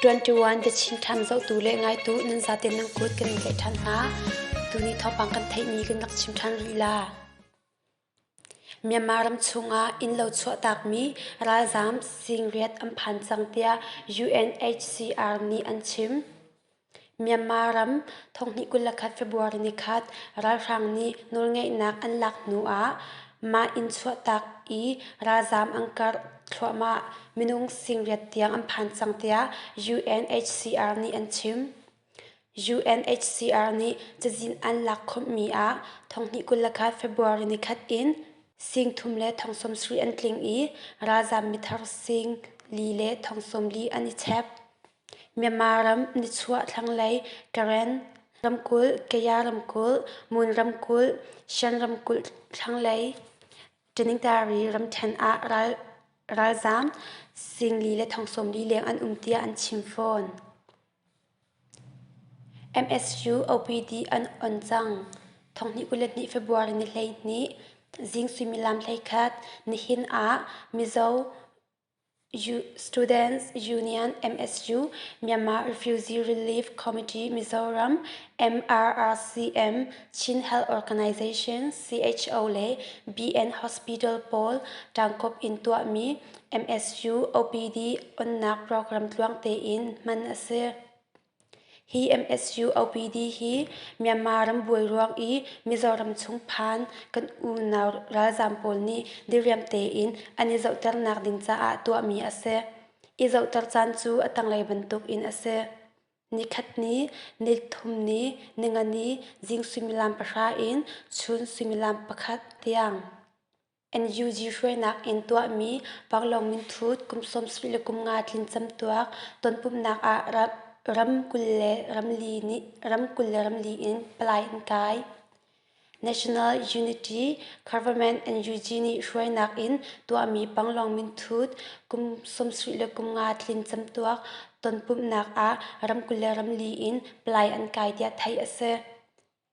21 The Chin Times zohtu le ngaitu nan zaten nan kut kan in tlaih ṭhan hna. Tuni thawngpang kan theihmi kan rak chim ṭhan rih la. Myanmar ram chungah innlo chuahtakmi ralzaam singriat an phan cang tiah UNHCR nih an chim. Myanmar ram thonghnih 21 February nikhat ralhrang nih nawlngeihnak an lak hnu ah mah inn chuahtak i ralzaam an karh thluahmah minung singriat tiang an phan cang tiah UNHCR nih an chim. UNHCR nih cazin an lak khawmhmi ah thonghnih 21 February nikhat in sing thum le thong 70 an tling i ralzaam mithar sing li le thong 40 an i chep. Myanmar ram nichuah thlanglei Karen ramkulh, Kaya ramkulh, Mon ramkulh, Shan ramkulh thlanglei Taningtari ramṭhen ah ralzaam singli le thong 40 leng an um tiah an chim fawn. MSU OPD an on cang. Thonghnih 22 February ni 12 zing suimilam 11 nihin ah Mizo Students Union MSU, Myanmar Refugee Relief Committee Mizoram, MRRCM, Chin Health Organization CHO le BN Hospital pawl ṭangkawp in tuahmi MSU OPD onnak program tluang tein hman a si. Hi MSU OPD hi Myanmar ram buai ruang i Mizoram chung phan kan unau ralzaam pawl nih diriam tein an i zohternak ding caah tuahmi a si. I zohter caan cu a tanglei bantuk in a si. Nikhat ni, nithum ni, ninga ni, zing suimilam 10 in chun suimilam 1 tiang. NUG hruainak in tuahmi Panglong minthut kum 75 tlin camtuak tonpumhnak ah ram 23 in palai an kai. National Unity Government NUG nih hruainak in tuahmi Panglong minthut kum 75 tlin camtuak tonpumhnak ah ram 23 in palai an kai tiah theih a si.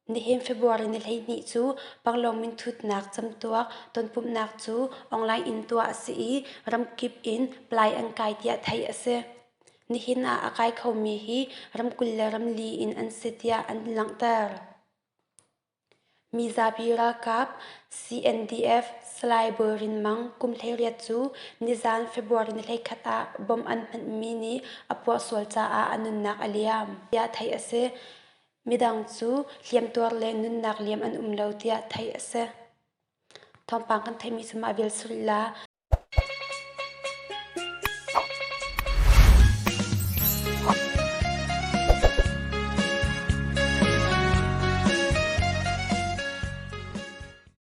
Nihin February ni 12 cu Panglong minthutnak camtuak tonpumhnak cu online in tuah a si i ramkip in palai an kai tiah theih a si. Nihin ah a kai khomi hi ram 20 le ram li in an si tiah an langhter. Mizapi ralkap CNDF Salai Bawi Rin Mang kum 18 cu nizan February ni 21 ah bomb an hmanhmi nih a puah sual caah a nunnak a liam tiah theih a si. Midang cu hliamtuar le nunnak liam an um lo tiah theih a si. Thawngpang kan theihmi cu mah vial si rih la.